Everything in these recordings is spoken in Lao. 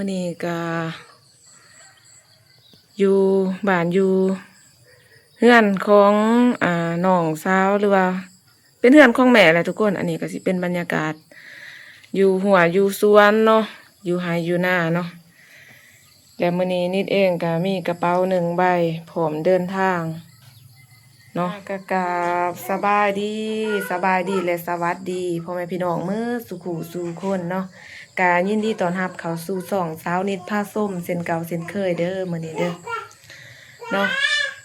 ມື້ນີ້ກະຢູ່ບ້ານຢູ່ເຮືອນຂອງ ອ່າ ນ້ອງສາວ ຫຼືວ່າເປັນເຮືອນຂອງແມ່ແຫຼະທຸກຄົນ. ອັນນີ້ກະຊິເປັນບັນຍາກາດຢູ່ຮົ້ວຢູ່ສວນເນາະ ຢູ່ໄຮ່ຢູ່ນາເນາະ. ແລະມື້ນີ້ນິດເອງກະມີກະເປົາໜຶ່ງໃບ ພ້ອມເດີນທາງເນາະ. ກະກາບສະບາຍດີ ສະບາຍດີ ແລະ ສະຫວັດດີພໍ່ແມ່ພີ່ນ້ອງເໝິດສູ່ຄູ່ສູ່ຄົນເນາະ. ກະຍິນດີຕ້ອນຮັບເຂົ້າສູ່ຊ່ອງສາວນິດພາຊົມເຊັ່ນເກົ່າເຊັ່ນເຄີຍເດີ ມື້ນີ້ເດີເນາະ.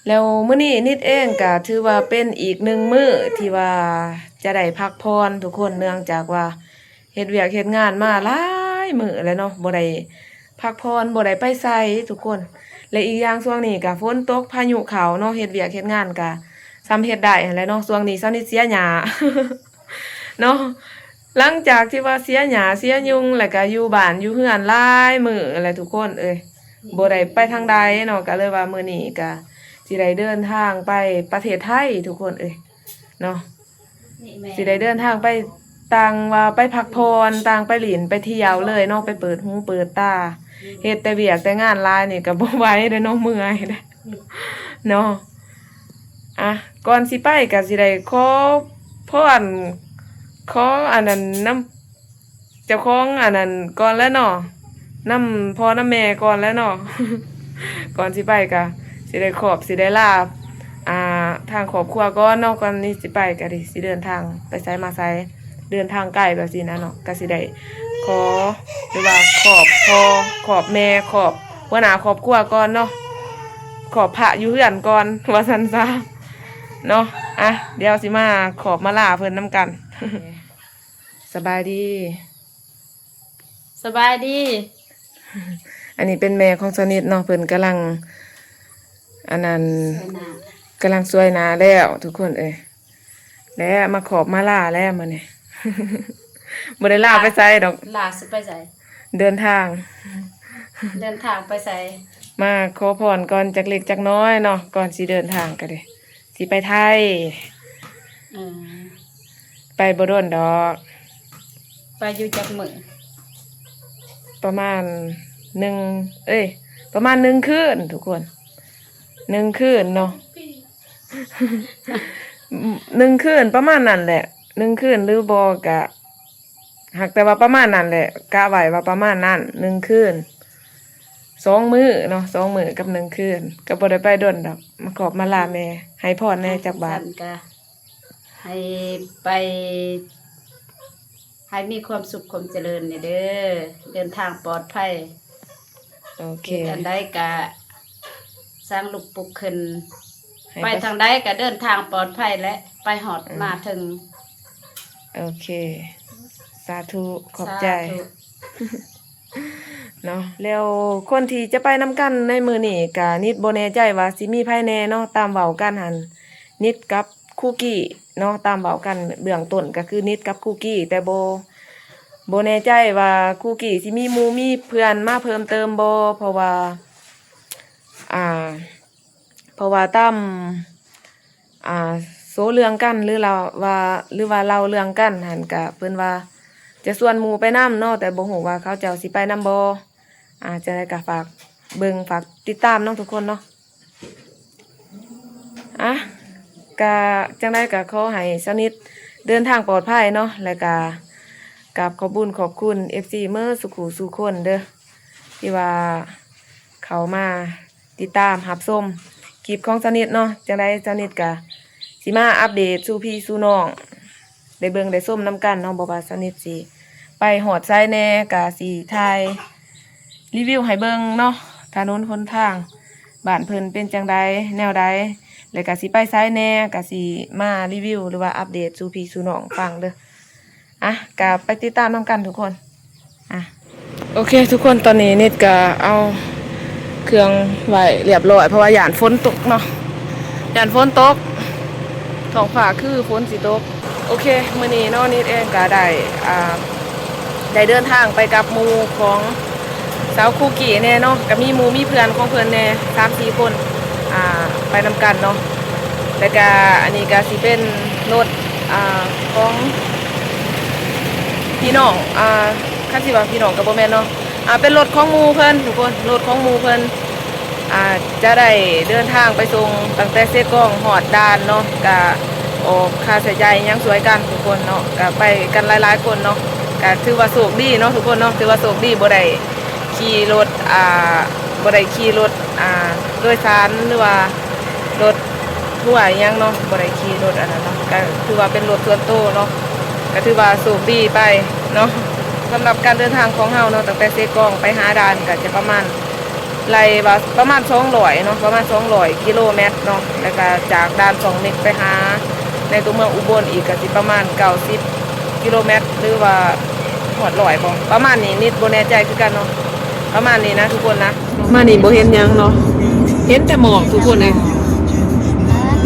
ແລ້ວມື້ນີ້ນິດເອງກະຖືວ່າເປັນອີກໜຶ່ງມື້ທີ່ວ່າຈະໄດ້ພັກຜ່ອນທຸກຄົນ ເນື່ອງຈາກວ່າ ເຮັດວຽກເຮັດງານມາຫຼາຍມື້ແລ້ວເນາະ ບໍ່ໄດ້ພັກຜ່ອນ ບໍ່ໄດ້ໄປໃສທຸກຄົນ. ແລະ ອີກຢ່າງຊ່ວງນີ້ກະຝົນຕົກ ພາຍຸເຂົ້າເນາະ ເຮັດວຽກເຮັດງານກະສ່ຳເຮັດໄດ້ຫັ້ນແຫຼະເນາະ. ຊ່ວງນີ້ຊາວນິດເສຍຫຍ້າເນາະ ຫຼັງຈາກທີ່ວ່າເສຍຫຍ້າເສຍຍຸງ ແລ້ວກະຢູ່ບ້ານຢູ່ເຮືອນຫຼາຍມື້ແລ້ວທຸກຄົນເອີຍ ບໍ່ໄດ້ໄປທາງໃດເນາະ. ກະເລີຍວ່າມື້ນີ້ກະຊິໄດ້ເດີນທາງໄປປະເທດໄທທຸກຄົນເອີຍເນາະ. ຊິໄດ້ເດີນທາງໄປ ຕ່າງວ່າໄປພັກຜ່ອນ ຕ່າງໄປຫຼິ້ນໄປທ່ຽວເລີຍເນາະ ໄປເປີດຫູເປີດຕາ. ເຮັດແຕ່ວຽກແຕ່ງານຫຼາຍນີ້ກະບໍ່ໄຫວເດ້ເນາະ ເມື່ອຍເດ້ເນາະ. ອ່ະ ກ່ອນຊິໄປກະຊິໄດ້ຂໍພອນ ຂໍອັນນັ້ນນຳ ເຈົ້າຂອງອັນນັ້ນກ່ອນແຫຼະເນາະ ນຳພໍ່ນຳແມ່ກ່ອນແຫຼະເນາະ. ກ່ອນຊິໄປກະຊິໄດ້ຂອບ ຊິໄດ້ລາ ອ່າ ທາງຄອບຄົວກ່ອນເນາະ. ກ່ອນນີ້ຊິໄປກະຊິເດີນທາງໄປໃສມາໃສ ເດີນທາງໄກແບບຊີ້ນະເນາະ ກະຊິໄດ້ຂໍ ຫຼືວ່າຂອບພໍ່ ຂອບແມ່ ຂອບຫົວໜ້າຄອບຄົວກ່ອນເນາະ ຂອບພະຢູ່ເຮືອນກ່ອນ ວ່າຊັ້ນຊະເນາະ. ອ່ະ ດຽວຊິມາຂອບມາລາເພິ່ນນຳກັນ. ສະບາຍດີ ສະບາຍດີ. ອັນນີ້ເປັນແມ່ຂອງສະນິດເນາະ ເພິ່ນກຳລັງ ອັນນັ້ນ ສວຍໜ້າ ກຳລັງສວຍໜ້າແລ້ວທຸກຄົນເອີຍ. ແລະມາຂອບມາລາແລ້ວມື້ນີ້ ບໍ່ໄດ້ລາໄປໃສດອກ ລາຊິໄປໃສ? ເດີນທາງ ເດີນທາງໄປໃສ? ມາຂໍພອນກ່ອນຈັກເລັກຈັກນ້ອຍເນາະ ກ່ອນຊິເດີນທາງກະເດ້ ຊິໄປໄທ. ອືມ ໄປບໍ່ດົນດອກ. ໄປຢູ່ຈັກມື້? ປະມານໜຶ່ງ ເອີຍ ປະມານໜຶ່ງຄືນທຸກຄົນ ໜຶ່ງຄືນເນາະ ໜຶ່ງຄືນປະມານນັ້ນແຫຼະ ໜຶ່ງຄືນຫຼືບໍ່ກະ ຫາກແຕ່ວ່າປະມານນັ້ນແຫຼະ ກະໄວ້ວ່າປະມານນັ້ນ ໜຶ່ງຄືນ ສອງມື້ເນາະ ສອງມື້ກັບໜຶ່ງຄືນ ກະບໍ່ໄດ້ໄປດົນດອກ ມາຂອບມາລາແມ່ ໃຫ້ພອນແດ່ຈັກບາດ. ໃຫ້ໄປ ໃຫ້ມີຄວາມສຸກຄວາມຈະເລີນແດ່ເດີ ເດີນທາງປອດໄພ. ໂອເຄ ເຮັດອັນໃດກະສ້າງລຸກປຸກຂຶ້ນ ໃຫ້ ໄປທາງໃດກະເດີນທາງປອດໄພແຫຼະ ໄປຮອດ ອືມ ມາເຖິງ. ໂອເຄ ສາທຸ ຂອບໃຈ ສາທຸ ເນາະ. ແລ້ວຄົນທີ່ຈະໄປນຳກັນໃນມື້ນີ້ກະນິດບໍ່ແນ່ໃຈວ່າຊິມີໃຜແນ່ເນາະ ຕາມເວົ້າກັນຫັ້ນ ນິດກັບຄູກີ້ເນາະ ຕາມເວົ້າກັນເບື້ອງຕົ້ນກະຄືນິດກັບຄູກີ້ ແຕ່ບໍ່ ບໍ່ແນ່ໃຈວ່າຄູກີ້ຊິມີໝູ່ມີເພື່ອນມາເພີ່ມເຕີມບໍ່ ເພາະວ່າ ອ່າ ເພາະວ່າຕາມ ອ່າ ໂຊເລື່ອງກັນ ຫຼືລາວວ່າ ຫຼືວ່າເລົ່າເລື່ອງກັນຫັ້ນ ກະເພິ່ນວ່າຈະຊວນໝູ່ໄປນຳເນາະ ແຕ່ບໍ່ຮູ້ວ່າເຂົາເຈົ້າຊິໄປນຳບໍ່. ອ່າ ຈັ່ງໃດກະຝາກເບິ່ງ ຝາກຕິດຕາມເນາະທຸກຄົນເນາະ. ອ່ະ ກະຈັ່ງໃດກະຂໍໃຫ້ສາວນິດເດີນທາງປອດໄພເນາະ ແລະກະກາບຂອບບຸນຂອບຄຸນເອັຟຊີເໝິດສູ່ຄູ່ສູ່ຄົນເດີ ທີ່ວ່າເຂົ້າມາ ຕິດຕາມຮັບຊົມຄລິບຂອງສາວນິດເນາະ. ຈັ່ງໃດສາວນິດກະຊິມາອັບເດດສູ່ພີ່ສູ່ນ້ອງໄດ້ເບິ່ງໄດ້ຊົມນຳກັນເນາະ ບໍ່ວ່າສາວນິດຊິໄປຮອດໃສແດ່ ກະຊິຖ່າຍຣີວິວໃຫ້ເບິ່ງເນາະ ຖະໜົນຫົນທາງບ້ານເພິ່ນເປັນຈັ່ງໃດແນວໃດ ແລະກະຊິໄປໃສແດ່ ກະຊິມາຣີວິວ ຫຼືວ່າອັບເດດສູ່ພີ່ສູ່ນ້ອງຟັງເດີ. ອ່ະ ກະໄປຕິດຕາມນຳກັນທຸກຄົນ. ອ່ະ ໂອເຄທຸກຄົນ ຕອນນີ້ນິດກະເອົາເຄື່ອງໄວ້ລຽບຮ້ອຍ ເພາະວ່າຢ້ານຝົນຕົກເນາະ ຢ້ານຝົນຕົກ ທ້ອງຟ້າຄືຝົນຊິຕົກ. ໂອເຄ ມື້ນີ້ເນາະ ນິດເອງກະໄດ້ ອ່າ ໄດ້ເດີນທາງໄປກັບໝູ່ຂອງສາວຄູກີ້ແດ່ເນາະ ກະມີໝູ່ມີເພື່ອນຂອງເພິ່ນແດ່ ສາມສີ່ຄົນ ອ່າ ໄປນຳກັນເນາະ. ແລ້ວກະອັນນີ້ກະຊິເປັນລົດ ອ່າ ຂອງພີ່ນ້ອງ ອ່າ ຄັນຊິວ່າພີ່ນ້ອງກະບໍ່ແມ່ນເນາະ ອ່າ ເປັນລົດຂອງໝູ່ເພິ່ນທຸກຄົນ ລົດຂອງໝູ່ເພິ່ນ ອ່າ ຈະໄດ້ເດີນທາງໄປສົ່ງຕັ້ງແຕ່ເຊກອງຮອດດ່ານເນາະ ກະອອກຄ່າໃຊ້ຈ່າຍຫຍັງຊ່ວຍກັນທຸກຄົນເນາະ ກະໄປກັນຫຼາຍໆຄົນເນາະ ກະຖືວ່າໂຊກດີເນາະທຸກຄົນເນາະ ຖືວ່າໂຊກດີ ບໍ່ໄດ້ຂີ່ລົດ ອ່າ ບໍ່ໄດ້ຂີ່ລົດ ອ່າ ໂດຍສານ ຫຼືວ່າລົດ ທົວອີ່ຫຍັງເນາະ ບໍ່ໄດ້ຂີ່ລົດອັນນັ້ນເນາະ ກະຖືວ່າເປັນລົດສ່ວນໂຕເນາະ ກະຖືວ່າໂຊກດີໄປເນາະ. ສຳລັບການເດີນທາງຂອງເຮົາເນາະ ຕັ້ງແຕ່ເຊກອງໄປຫາດ່ານ ກະຈະປະມານ ໄລ່ວ່າປະມານສອງຮ້ອຍເນາະ ປະມານສອງຮ້ອຍກິໂລແມັດເນາະ ແລ້ວກະຈາກດ່ານຊ່ອງເມັກໄປຫາໃນຕົວເມືອງອຸບົນອີກ ກະຊິປະມານເກົ້າສິບກິໂລແມັດ ຫຼືວ່າຮອດຮ້ອຍບໍ່ ປະມານນີ້ ນິດບໍ່ແນ່ໃຈຄືກັນເນາະ ປະມານນີ້ນະທຸກຄົນນະ. ມານີ້ບໍ່ເຫັນຫຍັງເນາະ ເຫັນແຕ່ໝອກທຸກຄົນເອີຍ.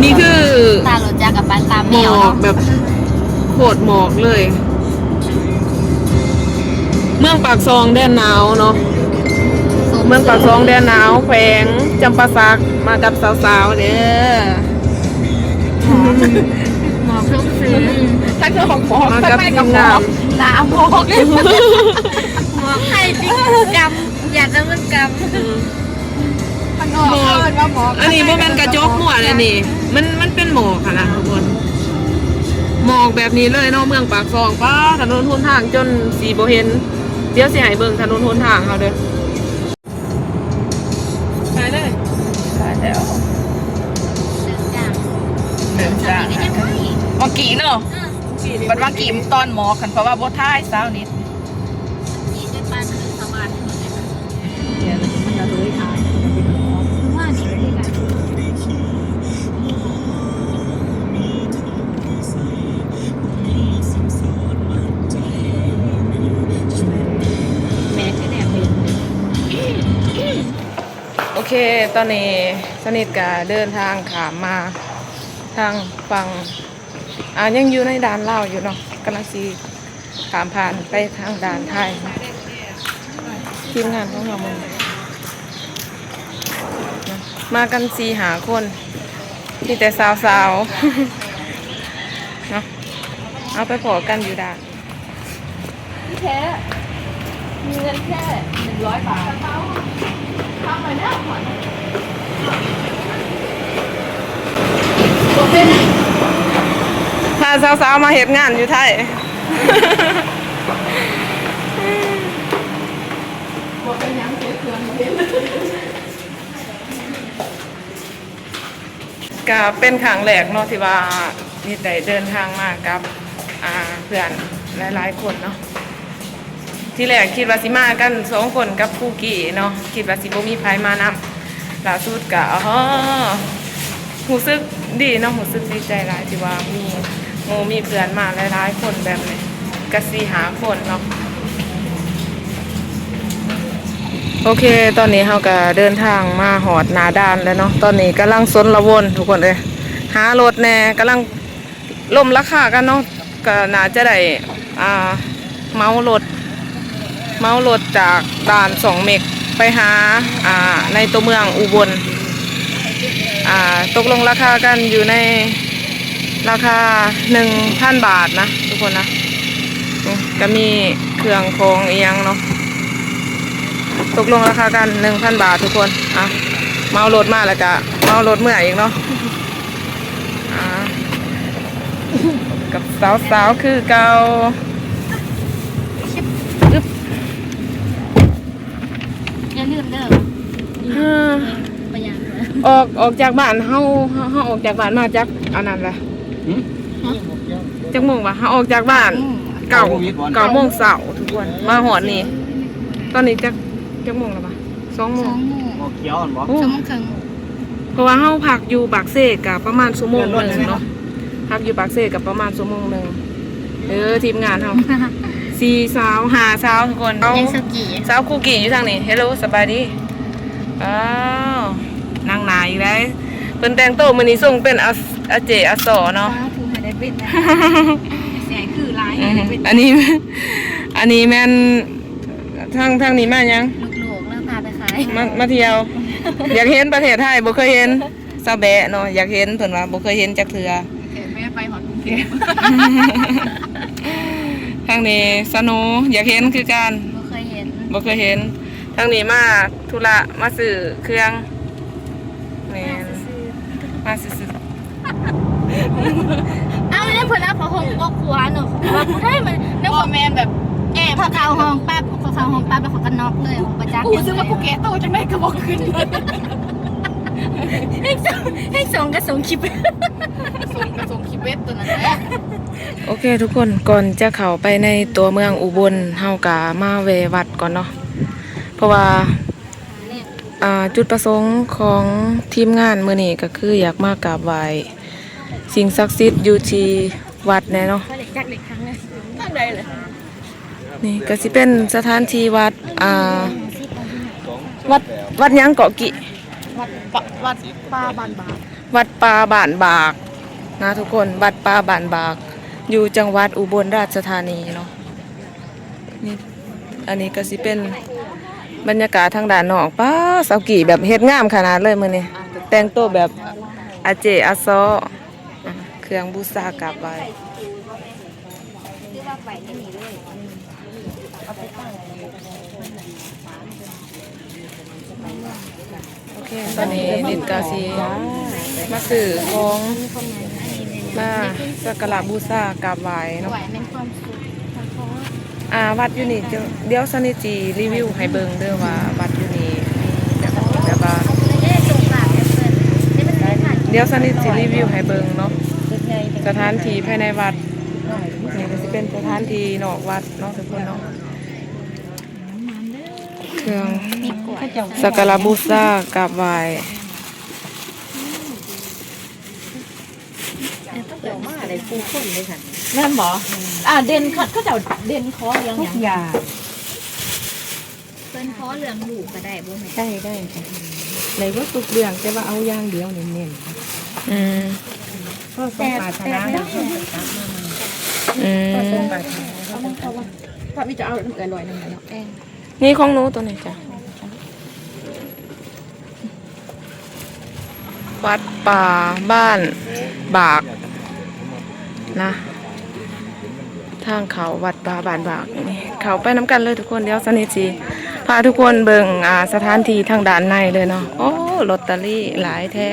ນີ້ຄື ຕາລົດຈັກກັບປານຕາແມວເນາະ ໝອກແບບໂຄດໝອກເລີຍ. ເມືອງປາກຊ່ອງແດນໜາວເນາະ ເມືອງປາກຊ່ອງແດນໜາວ ແຂວງຈຳປາສັກ ມາກັບສາວໆເດີ. ໝອກຊົງຊື່ນ ທັງເຄື່ອງຂອງໝອກ ມາກັບທີມງານ ໜາໝອກ ໝອກໄທຕິດກຳ ຢາກໃຫ້ມັນກຳ ອືມ ມັນອອກ ໝອກ ເອີ້ນວ່າໝອກ ອັນນີ້ບໍ່ແມ່ນກະຈົກມົ້ວເດ້ນີ້ ມັນ ມັນເປັນໝອກຫັ້ນນະທຸກຄົນ ໝອກແບບນີ້ເລີຍເນາະ ເມືອງປາກຊ່ອງ ປ້າ ຖະໜົນຫົນທາງຈົນຊິບໍ່ເຫັນ ດຽວຊິໃຫ້ເບິ່ງຖະໜົນຫົນທາງເຮົາເດີ. ໄປເລີຍ ໄປແລ້ວ ເລີ່ມຈາກ ເລີ່ມຈາກ ເມື່ອກີ້ເນາະ ບັດວ່າກີ້ມັນຕອນໝອກຫັ້ນ ເພາະວ່າບໍ່ຖ່າຍສາວນິດ. ໂອເຄ ຕອນນີ້ສາວນິດກະເດີນທາງຂ້າມມາທາງຝັ່ງ ອ່າ ຍັງຢູ່ໃນດ່ານລາວຢູ່ເນາະ ກຳລັງຊິຂ້າມຜ່ານໄປທາງດ່ານໄທ. ທີມງານຂອງເຮົາມາ ມາກັນສີ່ຫ້າຄົນ ມີແຕ່ສາວໆເນາະ ເອົາ ໄປພໍ້ກັນຢູ່ດ່ານ. ແທ້ ມີເງິນແຄ່ໜຶ່ງຮ້ອຍບາດ ທຳໄປແລ້ວ ພາສາວໆມາເຮັດງານຢູ່ໄທ. ບໍ່ເປັນຫຍັງ ເກັບເຄື່ອງເຮັດ. ກະເປັນຄັ້ງແລກເນາະ ທີ່ວ່ານິດໄດ້ເດີນທາງມາກັບ ອ່າ ເພື່ອນຫຼາຍໆຄົນເນາະ. ທີແລກຄິດວ່າຊິມາກັນສອງຄົນກັບຄູກີ້ເນາະ ຄິດວ່າຊິບໍ່ມີໃຜມານຳ. ຫຼ້າສຸດກະ ອໍ ຮູ້ສຶກດີເນາະ ຮູ້ສຶກດີໃຈຫຼາຍທີ່ວ່າມີໝູ່ມີເພື່ອນມາຫຼາຍໆຄົນແບບນີ້ ກະສີ່ຫ້າຄົນເນາະ. ໂອເຄ ຕອນນີ້ເຮົາກະເດີນທາງມາຮອດໜ້າດ່ານແລ້ວເນາະ ຕອນນີ້ກຳລັງຊົນລະວົນທຸກຄົນເອີຍ ຫາລົດແດ່ ກຳລັງລົມລາຄາກັນເນາະ ກະໜ້າຈະໄດ້ ອ່າ ເໝົາລົດ ເໝົາລົດຈາກດ່ານຊ່ອງເມັກໄປຫາ ອ່າ ໃນຕົວເມືອງອຸບົນ ອ່າ ຕົກລົງລາຄາກັນຢູ່ໃນລາຄາໜຶ່ງພັນບາດນະທຸກຄົນນະ. ນີ້ກະມີເຄື່ອງຂອງອີ່ຫຍັງເນາະ ຕົກລົງລາຄາກັນໜຶ່ງພັນບາດທຸກຄົນ. ອ່ະ ເໝົາລົດມາແລ້ວກະເໝົາລົດເມືອອີກເນາະ. ອ່າ ກັບສາວໆຄືເກົ່າ. ຢ່າລືມເດີ ອອກ ອອກຈາກບ້ານເຮົາ ເຮົາ ເຮົາອອກຈາກບ້ານມາຈັກອັນນັ້ນລະ? ຫຶ? ຈັກໂມງວະ? ເຮົາອອກຈາກບ້ານ ເກົ້າ ເກົ້າໂມງເຊົ້າທຸກຄົນ ມາຮອດນີ້ ຕອນນີ້ຈັກ ຈັກໂມງລະວະ? ສອງໂມງ ສອງໂມງ ສອງໂມງເຄິ່ງ. ເພາະວ່າເຮົາພັກຢູ່ປາກເຊກະປະມານຊົ່ວໂມງໜຶ່ງເນາະ ພັກຢູ່ປາກເຊກະປະມານຊົ່ວໂມງໜຶ່ງ. ເອີ ທີມງານເຮົາ ສີ່ສາວ ຫ້າສາວທຸກຄົນ ຍັງສາວກີ້ ສາວຄູກີ້ຢູ່ທາງນີ້. ເຮລໂລ ສະບາຍດີ. ອ້າວ ນາງໜ້າອີກແລ້ວ ເພິ່ນແຕ່ງໂຕມື້ນີ້ຊົງເປັນອາ ອາເຈອາສໍເນາະ. ສາທຸ ໃຫ້ໄດ້ເປັນນະ ຊິໃຫ້ຄືຫຼາຍ ໃຫ້ໄດ້ເປັນ. ອັນນີ້ ອັນນີ້ແມ່ນ ທາງ ທາງນີ້ມາຫຍັງ? ລູກໆເນາະ ພາໄປຂາຍ ມາ ມາທ່ຽວ. ຢາກເຫັນປະເທດໄທ ບໍ່ເຄີຍເຫັນ. ສາວແບະເນາະ ຢາກເຫັນ ເພິ່ນວ່າບໍ່ເຄີຍເຫັນຈັກເທື່ອ. ແບະໄປຮອດກຸງເທບ. ທາງນີ້ສາວໂນ ຢາກເຫັນຄືກັນ ບໍ່ເຄີຍເຫັນ. ບໍ່ເຄີຍເຫັນ. ທາງນີ້ມາທຸລະ ມາຊື້ເຄື່ອງ. ແມ່ນ ມາຊື່ໆ. ເອົາ ແລ້ວເພິ່ນເອົາຜ້າຫົ່ມອອກຄົວເນາະ ວ່າຜູ້ໃດມັນ ແລ້ວ ບໍ່ແມ່ນແບບແອບ ພໍເຂົ້າຫ້ອງປັບ ພໍເຂົ້າຫ້ອງປັບແລ້ວເຂົາກໍນັອກເລີຍ ບໍ່ຈັກ ຮູ້ສຶກວ່າຜູ້ແກ່ໂຕຈັ່ງໃດກໍບໍ່ຂຶ້ນ. ເຮັດສອງ ເຮັດສອງກະສົງຄິດ ສົງກະສົງຄິດເວັດຕົວນັ້ນແຫຼະ. ໂອເຄທຸກຄົນ ກ່ອນຈະເຂົ້າໄປໃນຕົວເມືອງອຸບົນ ເຮົາກະມາແວ່ວັດກ່ອນເນາະ ເພາະວ່າ ອ່າ ຈຸດປະສົງຂອງທີມງານມື້ນີ້ກໍຄືຢາກມາກາບໄຫວ້ສິ່ງສັກສິດຢູ່ທີ່ວັດແດ່ເນາະ. ນີ້ກໍຊິເປັນສະຖານທີ່ວັດ ອ່າ ວັດ ວັດຫຍັງເກາະກິ? ວັດປະ ວັດປ່າບ້ານບາກ ວັດປ່າບ້ານບາກນະທຸກຄົນ ວັດປ່າບ້ານບາກ ຢູ່ຈັງຫວັດອຸບົນລາຊະທານີເນາະ. ນີ້ ອັນນີ້ກໍຊິເປັນບັນຍາກາດທາງດ້ານນອກ. ປ້າ ສາວກີ້ແບບເຮັດງາມຂະໜາດເລີຍມື້ນີ້ ແຕ່ງໂຕແບບອາເຈອາຊໍ ເຄື່ອງບູຊາກາບໄຫວ້. ໂອເຄ ຕອນນີ້ນິດກະຊິມາຊື້ຂອງມາສັກກາລະບູຊາກາບໄຫວ້ເນາະ. ອ່າ ວັດຢູ່ນີ້ ດຽວສາວນິດຊິຣີວິວໃຫ້ເບິ່ງເດີວ່າວັດຢູ່ນີ້ມີແບບ ແບບວ່າ ດຽວສາວນິດຊິຣີວິວໃຫ້ເບິ່ງເນາະ ສະຖານທີ່ພາຍໃນວັດ. ນີ້ກໍຊິເປັນສະຖານທີ່ນອກວັດເນາະທຸກຄົນເນາະ. ເຄື່ອງສັກກາລະບູຊາກາບໄຫວ້. ເຈົ້າມາໄດ້ຄູ່ຄົນເລີຍຊັ້ນ ແມ່ນບໍ່? ອ່າ ເດັ່ນ ເຂົາ ເຂົາເຈົ້າເດັ່ນຂໍຫຍັງ ທຸກຢ່າງ ເພິ່ນຂໍເລື່ອງລູກກໍໄດ້ບໍ່ແມ່? ໄດ້ ໄດ້ ໄດ້ເບິດທຸກເລື່ອງ ແຕ່ວ່າເອົາຢ່າງດຽວເນັ້ນໆ. ອືມ ຂໍສົມປາດຖະໜາ ແຕ່ ແຕ່ ອືມ ຂໍສົມປາດຖະໜາ ເອົານຳເຂົາວ່າ ພະມີຈະເອົານຳເອື້ອຍຮ້ອຍໜຶ່ງເນາະ. ນີ້ຂອງໜູໂຕນີ້ຈ້ະ ວັດປ່າບ້ານບາກນະ ທາງເຂົ້າວັດປ່າບ້ານບາກນີ້ ເຂົ້າໄປນຳກັນເລີຍທຸກຄົນ. ດຽວສາວນິດຊິພາທຸກຄົນເບິ່ງ ອ່າ ສະຖານທີ່ທາງດ້ານໃນເລີຍເນາະ. ໂອ້ ລອດຕະລີຫຼາຍແທ້.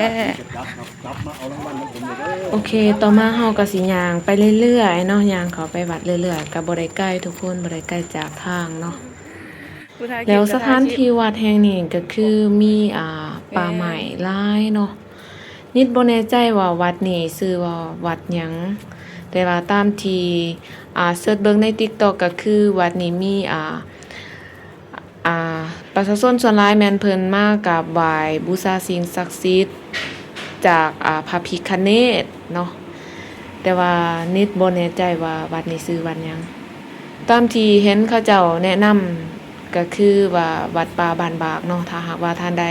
ໂອເຄ ຕໍ່ມາເຮົາກໍຊິຍ່າງໄປເລື້ອຍໆເນາະ ຍ່າງເຂົ້າໄປວັດເລື້ອຍໆ ກໍບໍ່ໄດ້ໄກທຸກຄົນ ບໍ່ໄດ້ໄກຈາກທາງເນາະ. ແລ້ວສະຖານທີ່ວັດແຫ່ງນີ້ກໍຄືມີ ອ່າ ປ່າໄມ້ຫຼາຍເນາະ. ນິດບໍ່ແນ່ໃຈວ່າວັດນີ້ຊື່ວ່າວັດຫຍັງ ແຕ່ວ່າຕາມທີ່ ອ່າ ເສີດເບິ່ງໃນຕິກຕັອກ ກໍຄືວັດນີ້ມີ ອ່າ ອ່າ ປະຊາຊົນສ່ວນຫຼາຍແມ່ນເພິ່ນມາກາບໄຫວ້ບູຊາສິ່ງສັກສິດຈາກ ອ່າ ພະພິຄະເນດເນາະ. ແຕ່ວ່ານິດບໍ່ແນ່ໃຈວ່າວັດນີ້ຊື່ວັດຫຍັງ. ຕາມທີ່ເຫັນເຂົາເຈົ້າແນະນຳກໍຄືວ່າວັດປ່າບ້ານບາກເນາະ. ຖ້າຫາກວ່າທ່ານໃດ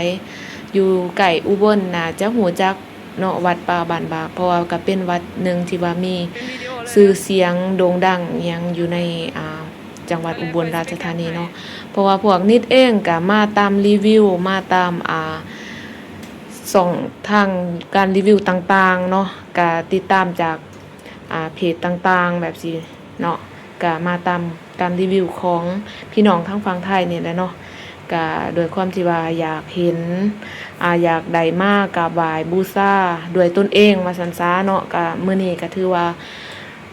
ຢູ່ໃກ້ອຸບົນ ໜ້າຈະຮູ້ຈັກເນາະ ວັດປ່າບ້ານບາກ ເພາະວ່າກໍເປັນວັດໜຶ່ງທີ່ວ່າມີຊື່ສຽງໂດ່ງດັງອີ່ຫຍັງຢູ່ໃນ ອ່າ ຈັງຫວັດອຸບົນລາຊະທານີເນາະ. ເພາະວ່າພວກນິດເອງກໍມາຕາມຣີວິວ ມາຕາມ ອ່າ ຊ່ອງທາງການຣີວິວຕ່າງໆເນາະ ກໍຕິດຕາມຈາກ ອ່າ ເພຈຕ່າງໆແບບຊີ້ເນາະ ກະມາຕາມການຣີວິວຂອງພີ່ນ້ອງທາງຝັ່ງໄທນີ້ແຫຼະເນາະ. ກະດ້ວຍຄວາມທີ່ວ່າຢາກເຫັນ ອ່າ ຢາກໄດ້ມາກາບໄຫວ້ບູຊາດ້ວຍຕົນເອງວ່າຊັ້ນຊະເນາະ. ກະມື້ນີ້ກະຖືວ່າ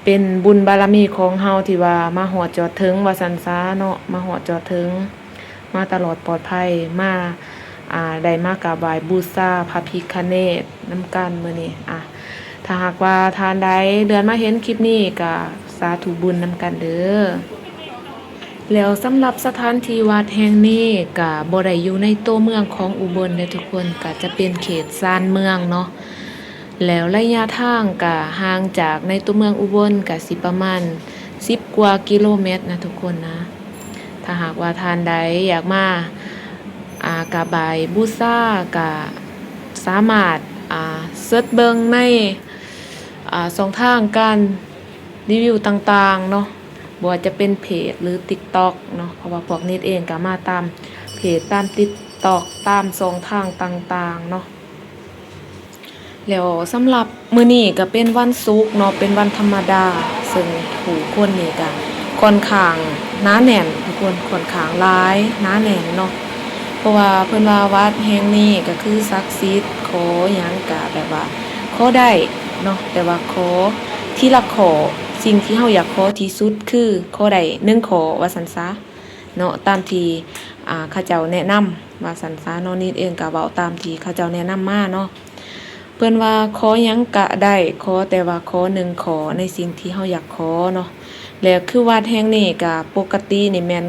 ເປັນບຸນບາລະມີຂອງເຮົາທີ່ວ່າມາຮອດຈອດເຖິງວ່າຊັ້ນຊະເນາະ ມາຮອດຈອດເຖິງ ມາຕະຫຼອດປອດໄພ ມາ ອ່າ ໄດ້ມາກາບໄຫວ້ບູຊາພະພິຄະເນດນຳກັນມື້ນີ້. ອ່າ ຖ້າຫາກວ່າທ່ານໃດເລື່ອນມາເຫັນຄລິບນີ້ກະສາທຸບຸນນຳກັນເດີ. ແລ້ວສຳລັບສະຖານທີ່ວັດແຫ່ງນີ້ກະບໍ່ໄດ້ຢູ່ໃນຕົວເມືອງຂອງອຸບົນເດ້ທຸກຄົນ ກະຈະເປັນເຂດຊານເມືອງເນາະ. ແລ້ວໄລຍະທາງກະຫ່າງຈາກໃນຕົວເມືອງອຸບົນກະຊິປະມານສິບກວ່າກິໂລແມັດນະທຸກຄົນນະ. ຖ້າຫາກວ່າທ່ານໃດຢາກມາ ອ່າ ກາບໄຫວ້ບູຊາ ກະສາມາດ ອ່າ ເສີດເບິ່ງໃນ ອ່າ ຊ່ອງທາງການຣີວິວຕ່າງໆເນາະ ບໍ່ວ່າຈະເປັນເພຈ ຫຼື ຕິກຕັອກເນາະ ເພາະວ່າພວກນິດເອງກະມາຕາມເພຈ ຕາມຕິກຕັອກ ຕາມຊ່ອງທາງຕ່າງໆເນາະ. ແລ້ວສຳລັບມື້ນີ້ກໍເປັນວັນສຸກເນາະ ເປັນວັນທຳມະດາ ເຊິ່ງຜູ້ຄົນນີ້ກໍ ຂ້ອນຂ້າງໜາແໜ້ນທຸກຄົນ, ຂ້ອນຂ້າງຫຼາຍໜາແໜ້ນເນາະ. ເພາະວ່າເພິ່ນວ່າວັດແຫ່ງນີ້ກໍຄືສັກສິດ, ຂໍຫຍັງກະແບບວ່າຂໍໄດ້ເນາະ, ແຕ່ວ່າຂໍທີລະຂໍ້, ສິ່ງທີ່ເຮົາຢາກຂໍທີ່ສຸດຄືຂໍໄດ້ໜຶ່ງຂໍ້ວ່າຊັ້ນຊະເນາະ, ຕາມທີ່ ອ່າ ເຂົາເຈົ້າແນະນຳວ່າຊັ້ນຊະເນາະ. ນິດເອງກໍເວົ້າຕາມທີ່ເຂົາເຈົ້າແນະນຳມາເນາະ. ເພິ່ນວ່າຂໍຫຍັງກະໄດ້, ຂໍແຕ່ວ່າຂໍໜຶ່ງຂໍ້ໃນສິ່ງທີ່ເຮົາຢາກຂໍເນາະ. ແລະຄືວັດແຫ່ງນີ້ກະປົກກະຕິນີ້ແມ່ນ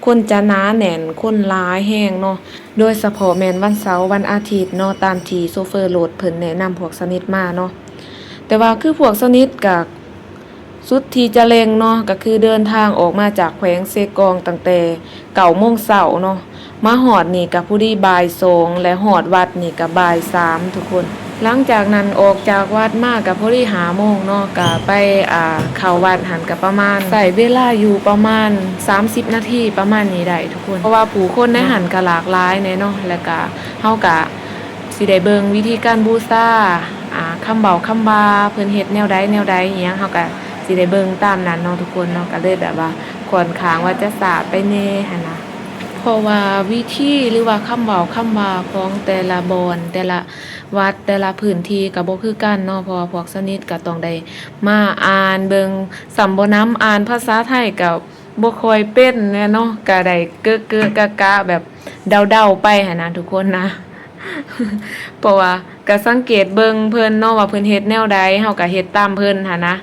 ຄົນຈະໜາແໜ້ນ, ຄົນຫຼາຍແຮງເນາະ, ໂດຍສະເພາະແມ່ນວັນເສົາວັນອາທິດເນາະ, ຕາມທີ່ໂຊເຟີລົດເພິ່ນແນະນຳພວກສະນິດມາເນາະ. ແຕ່ວ່າຄືພວກສະນິດກະ ສຸດທີ່ຈະເລັ່ງເນາະ ກໍຄືເດີນທາງອອກມາຈາກແຂວງເຊກອງຕັ້ງແຕ່ເກົ້າໂມງເຊົ້າເນາະ, ມາຮອດນີ້ກໍພໍດີບ່າຍສອງ ແລະ ຮອດວັດນີ້ກໍບ່າຍສາມທຸກຄົນ. ຫຼັງຈາກນັ້ນອອກຈາກວັດມາກໍພໍດີຫ້າໂມງເນາະ, ກໍໄປ ອ່າ ເຂົ້າວັດຫັ້ນກໍປະມານ ໃຊ້ເວລາຢູ່ປະມານສາມສິບນາທີປະມານນີ້ໄດ້ທຸກຄົນ, ເພາະວ່າຜູ້ຄົນໃນຫັ້ນກໍຫຼາກຫຼາຍແດ່ເນາະ, ແລ້ວກໍເຮົາກໍ ຊິໄດ້ເບິ່ງວິທີການບູຊາ, ອ່າ ຄຳເວົ້າຄຳວ່າ ເພິ່ນເຮັດແນວໃດແນວໃດອີ່ຫຍັງ ເຮົາກະຊິໄດ້ເບິ່ງຕາມນັ້ນເນາະທຸກຄົນເນາະ, ກະເລີຍແບບວ່າຂ້ອນຂ້າງວ່າຈະຊ້າໄປແດ່ຫັ້ນນະ. ເພາະວ່າວິທີ ຫຼືວ່າຄຳເວົ້າຄຳວ່າຂອງແຕ່ລະບ່ອນ ແຕ່ລະວັດ ແຕ່ລະພື້ນທີ່ກະບໍ່ຄືກັນເນາະ, ເພາະວ່າພວກສະນິດກະຕ້ອງໄດ້ມາອ່ານເບິ່ງ, ສ່ຳບໍ່ນຳ ອ່ານພາສາໄທກະ ບໍ່ຄ່ອຍເປັນແຫຼະເນາະ, ກະໄດ້ເກະເກະກະກະແບບເດົາໆໄປຫັ້ນນະທຸກຄົນນະ. ເພາະວ່າກະສັງເກດເບິ່ງເພິ່ນເນາະ ວ່າເພິ່ນເຮັດແນວໃດ ເຮົາກະເຮັດຕາມເພິ່ນຫັ້ນນະ.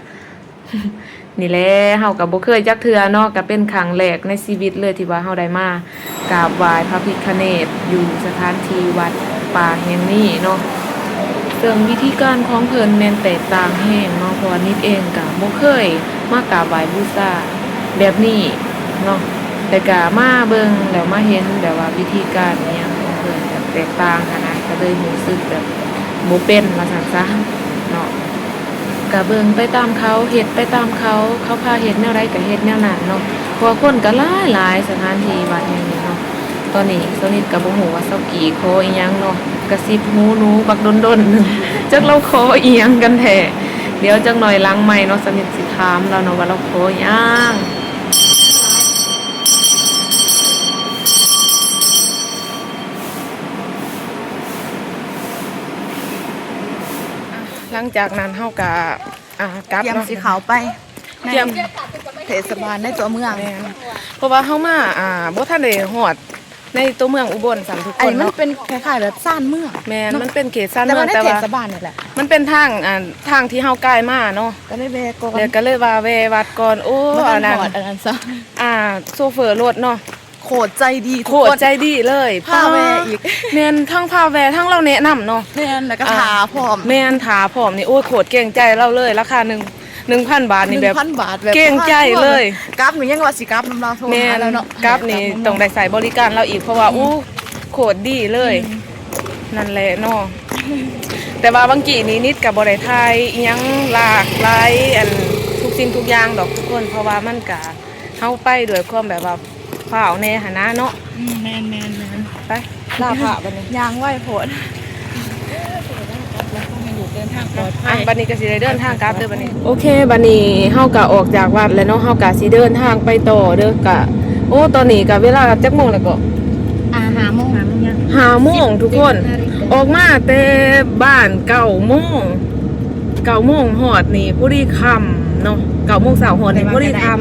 ນີ້ແຫຼະ ເຮົາກະບໍ່ເຄີຍຈັກເທື່ອເນາະ, ກະເປັນຄັ້ງແລກໃນຊີວິດເລີຍທີ່ວ່າເຮົາໄດ້ມາກາບໄຫວ້ພະພິຄະເນດຢູ່ສະຖານທີ່ວັດປ່າແຫ່ງນີ້ເນາະ. ເຊິ່ງວິທີການຂອງເພິ່ນແມ່ນແຕກຕ່າງແຮງເນາະ, ເພາະວ່ານິດເອງກະບໍ່ເຄີຍມາກາບໄຫວ້ບູຊາ ແບບນີ້ເນາະ, ແຕ່ກະມາເບິ່ງແລ້ວມາເຫັນແບບວ່າວິທີການອີ່ຫຍັງຂອງເພິ່ນແບບແຕກຕ່າງຫັ້ນນະ, ກະເລີຍຮູ້ສຶກແບບບໍ່ເປັນວ່າຊັ້ນຊະເນາະ. ກະເບິ່ງໄປຕາມເຂົາ, ເຮັດໄປຕາມເຂົາ, ເຂົາພາເຮັດແນວໃດກະເຮັດແນວນັ້ນເນາະ, ເພາະວ່າຄົນກະຫຼາຍໆ ສະຖານທີ່ວັດແຫ່ງນີ້ເນາະ. ຕອນນີ້ສາວນິດກະບໍ່ຮູ້ວ່າສາວກີ້ຂໍອີ່ຫຍັງເນາະ, ກະຊິບຫູໜູບັກດົນໆ ຈັກລາວຂໍອີ່ຫຍັງກັນແທ້. ດຽວຈັກໜ້ອຍຫຼັງໄມເນາະ ສາວນິດຊິຖາມລາວເນາະວ່າລາວຂໍອີ່ຫຍັງ. ຫຼັງຈາກນັ້ນເຮົາກະ ອ່າ ກັບ ຕຽມ ເນາະ ຊິເຂົ້າໄປໃນ ຕຽມ ເທດສະບານໃນຕົວເມືອງ. ແມ່ນ ເພາະວ່າເຮົາມາ ອ່າ ບໍ່ທັນໄດ້ຮອດໃນຕົວເມືອງອຸບົນຊ້ຳທຸກຄົນເນາະ, ອັນນີ້ມັນເປັນຄ້າຍໆແບບຊານເມືອງ. ແມ່ນ ເນາະ ມັນເປັນເຂດຊານເມືອງ ແຕ່ວ່າ ແຕ່ວ່າມັນເປັນເຂດຊະບານນີ້ແຫຼະ, ມັນເປັນທາງ ອ່າ ທາງທີ່ເຮົາກາຍມາເນາະ, ກໍເລີຍແວ່ກ່ອນ ແລ້ວກໍເລີຍວ່າແວ່ວັດກ່ອນ. ໂອ້ ອັນນັ້ນ ອັນນັ້ນຊະ ອ່າ ໂຊເຟີລົດເນາະ ໂຄດໃຈດີ ໂຄດໃຈດີເລີຍ ພາແວ່ອີກ. ແມ່ນ ທັງພາແວ່ ທັງລາວແນະນຳເນາະ. ແມ່ນ ແລ້ວກໍ ອ່າ ຖ້າພ້ອມ. ແມ່ນ ຖ້າພ້ອມນີ້ ໂອ້ຍ ໂຄດເກງໃຈລາວເລີຍ. ລາຄາໜຶ່ງ ໜຶ່ງພັນບາດນີ້ແບບ ໜຶ່ງພັນບາດແບບ ເກງໃຈເລີຍ. ກັບນີ້ຍັງວ່າຊິກັບນຳລາວ ໂທຫາລາວເນາະ. ແມ່ນ ກັບນີ້ຕ້ອງໄດ້ໃຊ້ບໍລິການລາວອີກ ເພາະວ່າ ອືມ ໂອ້ ໂຄດດີເລີຍ. ອືມ ນັ້ນແຫຼະເນາະ. ແຕ່ວ່າຫວ່າງກີ້ນີ້ນິດກໍບໍ່ໄດ້ຖ່າຍອີ່ຫຍັງຫຼາກຫຼາຍ ອັນ ທຸກສິ່ງທຸກຢ່າງດອກທຸກຄົນ ເພາະວ່າມັນກະ ເຮົາໄປດ້ວຍຄວາມແບບວ່າຟ້າວແດ່ຫັ້ນນະເນາະ. ອືມ ແມ່ນໆໆ ໄປ ລາພະບັດນີ້ ຍ່າງໄວໂພດ. ໃຫ້ລູກເດີນທາງປອດໄພ. ອ່ະ ບັດນີ້ກໍຊິໄດ້ເດີນທາງກັບເດີບັດນີ້. ໂອເຄ ບັດນີ້ເຮົາກໍອອກຈາກວັດແລ້ວເນາະ, ເຮົາກໍຊິເດີນທາງໄປຕໍ່ເດີ. ກະ ໂອ້ ຕອນນີ້ກໍເວລາຈັກໂມງແລ້ວເກາະ? ອ່າ ຫ້າໂມງ ຫ້າໂມງ ຫ້າໂມງທຸກຄົນ. ອອກມາແຕ່ບ້ານເກົ້າໂມງ ເກົ້າໂມງຮອດນີ້ພໍດີຄ່ຳເນາະ, ເກົ້າໂມງເຊົ້າຮອດນີ້ພໍດີຄ່ຳ.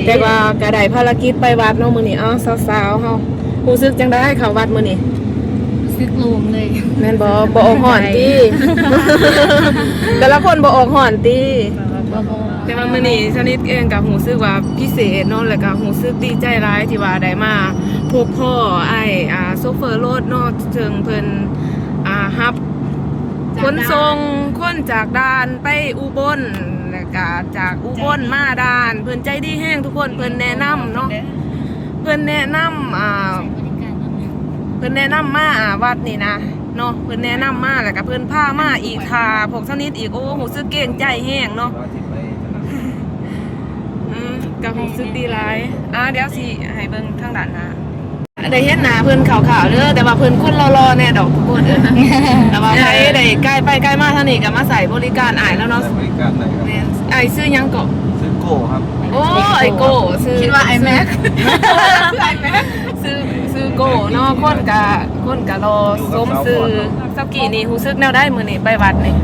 ແຕ່ວ່າກໍໄດ້ພາລະກິດໄປວັດເນາະມື້ນີ້. ເອົ້າ ສາວໆເຮົາຮູ້ສຶກຈັ່ງໃດເຂົ້າວັດມື້ນີ້? ຮູ້ສຶກໂລ່ງເລີຍ. ແມ່ນບໍ່? ບໍ່ອອກຮ້ອນຕິ? ແຕ່ລະຄົນບໍ່ອອກຮ້ອນຕິ? ບໍ່ ບໍ່ ບໍ່. ແຕ່ວ່າມື້ນີ້ສະນິດເອງກໍຮູ້ສຶກວ່າພິເສດເນາະ, ແລ້ວກໍຮູ້ສຶກດີໃຈຫຼາຍທີ່ວ່າໄດ້ມາພົບພໍ້ອ້າຍ ອ່າ ໂຊເຟີລົດເນາະ, ເຊິ່ງເພິ່ນ ອ່າ ຮັບ ຈາກ ຂົນສົ່ງ ດ່ານ ຄົນຈາກດ່ານໄປອຸບົນ ແລ້ວກະຈາກອຸບົນ ຈາກ ມາດ່ານ. ເພິ່ນໃຈດີແຮງທຸກຄົນ, ເພິ່ນແນະນຳເນາະ, ເພິ່ນແນະນຳ ອ່າ ໃຊ້ບໍລິການນຳ ເພິ່ນແນະນຳມາ ອ່າ ວັດນີ້ນະເນາະ, ເພິ່ນແນະນຳມາ ແລ້ວກະເພິ່ນພາມາອີກ ຖ້າພວກສະນິດອີກ. ໂອ້ ຮູ້ສຶກເກງໃຈແຮງເນາະ. ອືມ ກໍຮູ້ສຶກດີຫຼາຍ. ອ່າ ດຽວຊິໃຫ້ເບິ່ງທາງດ້ານໜ້າ. ໄດ້ເຫັນໜ້າເພິ່ນຄ່າວໆເດີ, ແຕ່ວ່າເພິ່ນຄົນຫຼໍ່ໆແດ່ດອກທຸກຄົນເອີຍ. ແຕ່ວ່າໃຜໄດ້ກາຍໄປກາຍມາທາງນີ້ກໍມາໃຊ້ບໍລິການອ້າຍແລ້ວເນາະ. ໃຊ້ບໍລິການໄດ້. ແມ່ນ. ອ້າຍຊື່ຫຍັງເກາະ? ຊື່ ໂກ້ຄັບ ໂອ້ ໄອໂກ້ ຊື່ ຄິດວ່າໄອແມັກ ຊື່ ຊື່ໂກ້ເນາະ ຄົນກະ ຄົນກະຫຼໍ່ສົມຊື່. ຊາວກີ້ນີ້ຮູ້ສຶກແນວໃດມື້ນີ້ໄປວັດນີ້?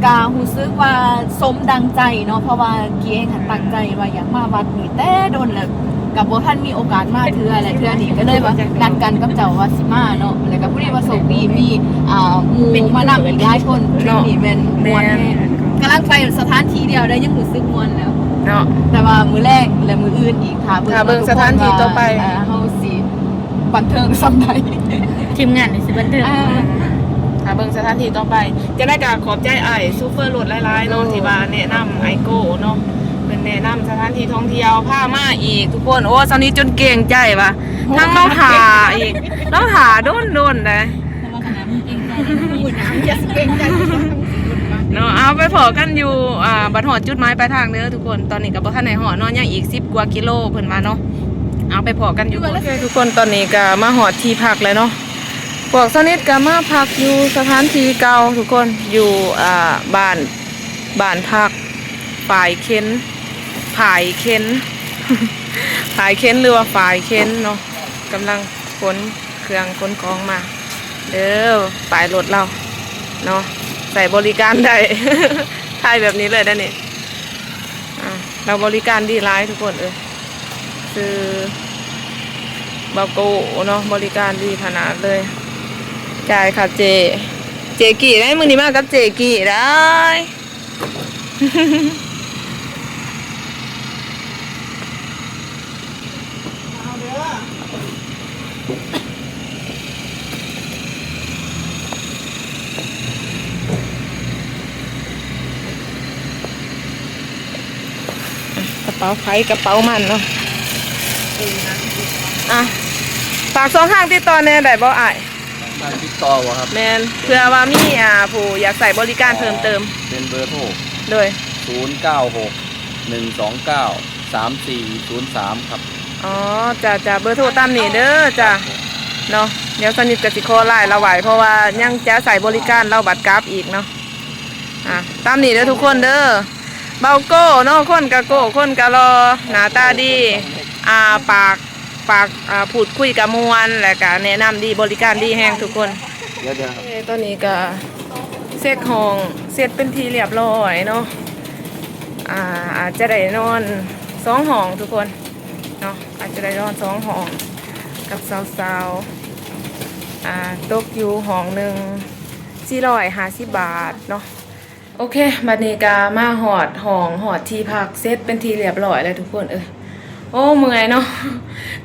ກະຮູ້ສຶກວ່າສົມດັ່ງໃຈເນາະ ເພາະວ່າກີ້ເອງຫັ້ນຕັ້ງໃຈວ່າຢາກມາວັດນີ້ແຕ່ດົນແລ້ວ ກະບໍ່ທັນມີໂອກາດມາເທື່ອ ແລະເທື່ອນີ້ກະເລີຍວ່ານັດກັນກັບເຈົ້າວ່າຊິມາເນາະ ແລ້ວກະພໍດີວ່າໂຊກດີມີ ອ່າ ໝູ່ມານຳອີກຫຼາຍຄົນ ທຣິບນີ້ແມ່ນມ່ວນແຮງ. ກຳລັງໄປສະຖານທີ່ດຽວໄດ້ ຍັງຮູ້ສຶກມ່ວນແລ້ວເນາະ ແຕ່ວ່າມື້ແລງ ແລະ ມື້ອື່ນອີກ ຖ້າເບິ່ງ ຖ້າເບິ່ງສະຖານທີ່ຕໍ່ໄປ ເຮົາຊິບັນເທີງສ່ຳໃດ ທີມງານນີ້ຊິບັນເທີງ ອ່າ ຖ້າເບິ່ງສະຖານທີ່ຕໍ່ໄປ. ຈັ່ງໃດກະຂອບໃຈອ້າຍໂຊເຟີລົດຫຼາຍໆເນາະ ທີ່ວ່າແນະນຳໄອໂກ້ເນາະ ເພິ່ນແນະນຳສະຖານທີ່ທ່ອງທ່ຽວ ພາມາອີກທຸກຄົນ. ໂອ້ ຊາວນິດຈົນເກງໃຈວ່າ ທັງລາວຖ້າອີກ ລາວຖ້າດົນໆໃດ ເນາະ. ເອົາ ໄປພໍ້ກັນຢູ່ ອ່າ ບັດຮອດຈຸດໝາຍປາຍທາງເດີທຸກຄົນ. ຕອນນີ້ກະບໍ່ທັນໄດ້ຮອດເນາະ ຍັງອີກສິບກວ່າກິໂລເພິ່ນວ່າເນາະ. ເອົາ ໄປພໍ້ກັນຢູ່. ໂອເຄທຸກຄົນ ຕອນນີ້ກະມາຮອດທີ່ພັກແລ້ວເນາະ. ພວກຊາວນິດກະມາພັກຢູ່ສະຖານທີ່ເກົ່າທຸກຄົນ ຢູ່ ອ່າ ບ້ານ ບ້ານພັກຝາຍເຄັນ ຝາຍເຄັນ ຝາຍເຄັນ ຫຼືວ່າຝາຍເຄັນເນາະ. ກຳລັງຂົນເຄື່ອງຂົນຂອງມາເດີ ປ້າຍລົດລາວເນາະ ໃຊ້ບໍລິການໄດ້ ຖ່າຍແບບນີ້ເລີຍໄດ໋ນີ້. ອ່າ ລາວບໍລິການດີຫຼາຍທຸກຄົນເອີຍ ຊື່ເບົາໂກ້ເນາະ ບໍລິການດີຂະໜາດເລີຍ. ຈ່າຍຄ່າເຈ້ ເຈ້ກີ້ໄດ໋ ມື້ນີ້ມາກັບເຈ້ກີ້ໄດ໋. ກະເປົາໃຜກະເປົາມັນເນາະ. ອ່ະ ຝາກຊ່ອງທາງຕິດຕໍ່ແດ່ໄດ້ບໍ່ອ້າຍ? ຊ່ອງທາງຕິດຕໍ່ບໍ່ຄັບ? ແມ່ນ ເພື່ອວ່າມີ ອ່າ ຜູ້ຢາກໃຊ້ບໍລິການເພີ່ມເຕີມ ເປັນເບີໂທ ໂດຍ ສູນເກົ້າຫົກ ໜຶ່ງສອງເກົ້າ ສາມສີ່ສູນສາມ ຄັບ. ອໍ ຈ້າໆ ເບີໂທຕາມນີ້ເດີ ຈ້າ ເນາະ. ດຽວສາວນິດກະຊິຂໍລາຍລາວໄວ້ ເພາະວ່າຍັງຈະໃຊ້ບໍລິການລາວບັດກັບອີກເນາະ. ອ່າ ຕາມນີ້ເດີທຸກຄົນເດີ ເບົາໂກ້ເນາະ ຄົນກະໂກ້ ຄົນກະຫຼໍ່ ໜ້າຕາດີ ອ່າ ປາກ ປາກ ອ່າ ພູດຄຸຍກະມ່ວນ ແລະກະແນະນຳດີ ບໍລິການດີແຮງທຸກຄົນ. ດຽວໆ ຕອນນີ້ກະເຊັກຫ້ອງເສັດເປັນທີ່ລຽບຮ້ອຍເນາະ. ອ່າ ອາດຈະໄດ້ນອນສອງຫ້ອງທຸກຄົນເນາະ ອາດຈະໄດ້ນອນສອງຫ້ອງກັບສາວໆ ອ່າ ຕົກຢູ່ຫ້ອງໜຶ່ງສີ່ຮ້ອຍຫ້າສິບບາດເນາະ. ໂອເຄ ບັດນີ້ກະມາຮອດຫ້ອງ ຮອດທີ່ພັກເສັດເປັນທີ່ລຽບຮ້ອຍແລ້ວທຸກຄົນເອີຍ. ໂອ້ ເມື່ອຍເນາະ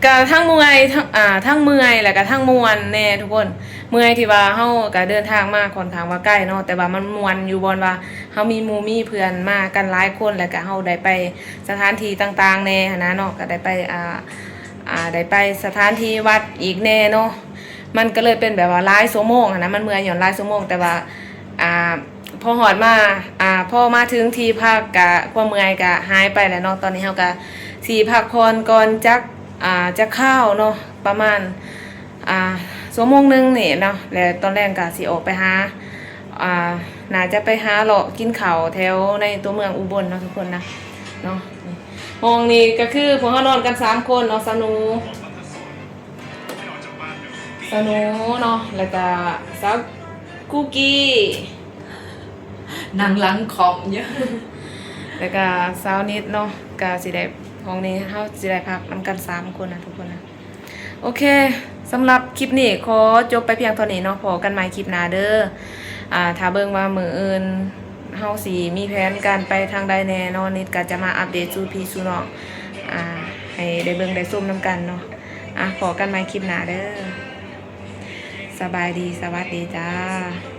ກະທັງເມື່ອຍ ທັງ ອ່າ ທັງເມື່ອຍ ແລະກະທັງມ່ວນແດ່ທຸກຄົນ. ເມື່ອຍທີ່ວ່າເຮົາກະເດີນທາງມາຂ້ອນຂ້າງວ່າໄກເນາະ ແຕ່ວ່າມັນມ່ວນຢູ່ບ່ອນວ່າເຮົາມີໝູ່ມີເພື່ອນມາກັນຫຼາຍຄົນ ແລະກະເຮົາໄດ້ໄປສະຖານທີ່ຕ່າງໆແດ່ຫັ້ນນະເນາະ ກະໄດ້ໄປ ອ່າ ອ່າ ໄດ້ໄປສະຖານທີ່ວັດອີກແດ່ເນາະ. ມັນກະເລີຍເປັນແບບວ່າຫຼາຍຊົ່ວໂມງຫັ້ນນະ ມັນເມື່ອຍຍ້ອນຫຼາຍຊົ່ວໂມງ ແຕ່ວ່າ ອ່າ ພໍຮອດມາ ອ່າ ພໍມາເຖິງທີ່ພັກກະຄວາມເມື່ອຍກະຫາຍໄປແລ້ວເນາະ. ຕອນນີ້ເຮົາກະຊິພັກຜ່ອນກ່ອນຈັກ ອ່າ ຈັກຄາວເນາະ ປະມານ ອ່າ ຊົ່ວໂມງໜຶ່ງນີ້ເນາະ ແລະຕອນແລງກະຊິອອກໄປຫາ ອ່າ ໜ້າຈະໄປຫາເລາະກິນເຂົ້າແຖວໃນຕົວເມືອງອຸບົນເນາະທຸກຄົນນະ ເນາະ. ຫ້ອງນີ້ກະຄືພວກເຮົານອນກັນສາມຄົນເນາະ ສາວໜູ ສາວໜູເນາະ ແລ້ວກະສາວກຸກກີ້ ນັ່ງຫຼັງຄອມຢູ່ ແລ້ວກະສາວນິດເນາະ ກະຊິໄດ້ ຫ້ອງນີ້ເຮົາຊິໄດ້ພັກນຳກັນສາມຄົນນະທຸກຄົນນະ. ໂອເຄ ສຳລັບຄລິບນີ້ຂໍຈົບໄປພຽງເທົ່ານີ້ເນາະ ພໍ້ກັນໃໝ່ຄລິບໜ້າເດີ. ອ່າ ຖ້າເບິ່ງວ່າມື້ອື່ນເຮົາຊິມີແຜນການໄປທາງໃດແດ່ເນາະ ນິດກະຈະມາອັບເດດສູ່ພີ່ສູ່ນ້ອງ ອ່າ ໃຫ້ໄດ້ເບິ່ງໄດ້ຊົມນຳກັນເນາະ. ອ່າ ພໍ້ກັນໃໝ່ຄລິບໜ້າເດີ. ສະບາຍດີ ສະຫວັດດີຈ້າ.